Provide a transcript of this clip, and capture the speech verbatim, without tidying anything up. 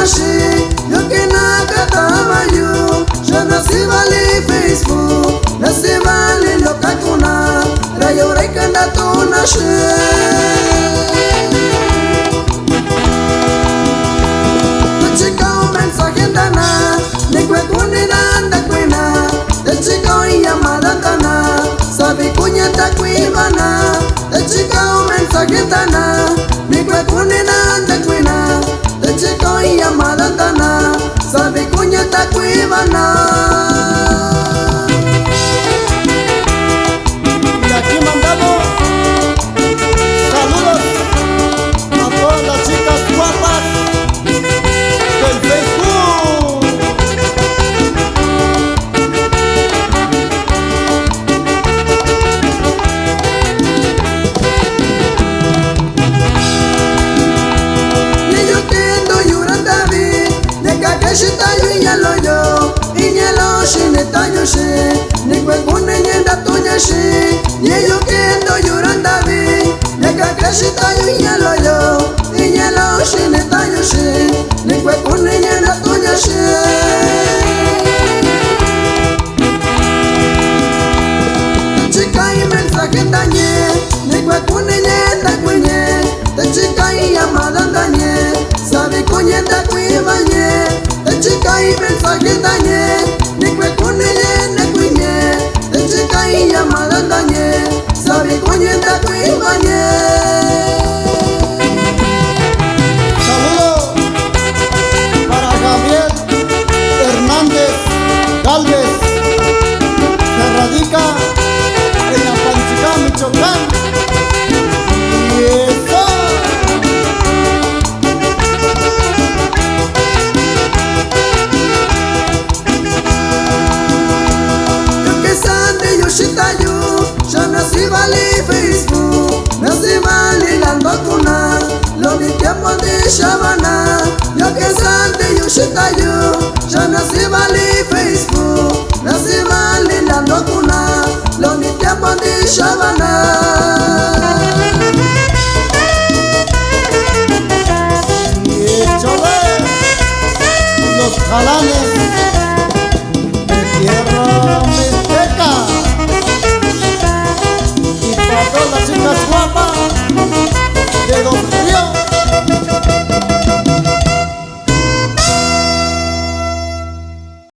Shi, yo que naka tabayu, ya nasi vali Facebook, nasi vali lo kakuna, rayo reka nda tuna shi. Te chika un mensaje ndana, ni kue kuni nanda kuina, te chika un llamada ndana, sabi kuña ta kuivana, te chika un mensaje ndana, ni kue kuni nanda kuina, te chika un llamada ndana, sabi kuña ta kuivana. Y aquí mandamos saludos a todas las chicas guapas del Facebook. Ni yo kendo yuran David, ni kakeshita yu iñelo yo, iñelo shi ni tayu shi, ni kue kuni ñenda tuña shi, ni yo kendo yuran David, ni kakeshita yu iñelo yo, iñelo shi ni tayu shi, ni kue kuni ñenda tuña shi. Te chika un mensaje ndañe, ni kue kuni ñenda kuiñe, te chika un llamada ndañe, sabi kuña ta kuivañe, te chika un mensaje ndañe, ni kue kuni ñenda kuiñe, te chika un llamada ndañe, sabi kuña ta kuivañe. Saludo para Gabriel Hernández Galvez, se radica en Apanchicá, Michoacán. Y eso. Yo que sande yo shita yo, ya nasi vali Facebook, nasi vali lando kuna, lo ni tiempo de shabana. Yo que sande yo shita yo, ya nasi vali Facebook, nasi vali lando kuna, lo ni tiempo de shabana. Y chole, los jalanes de tierra mixteca. Y para todas las chicas guapas de Don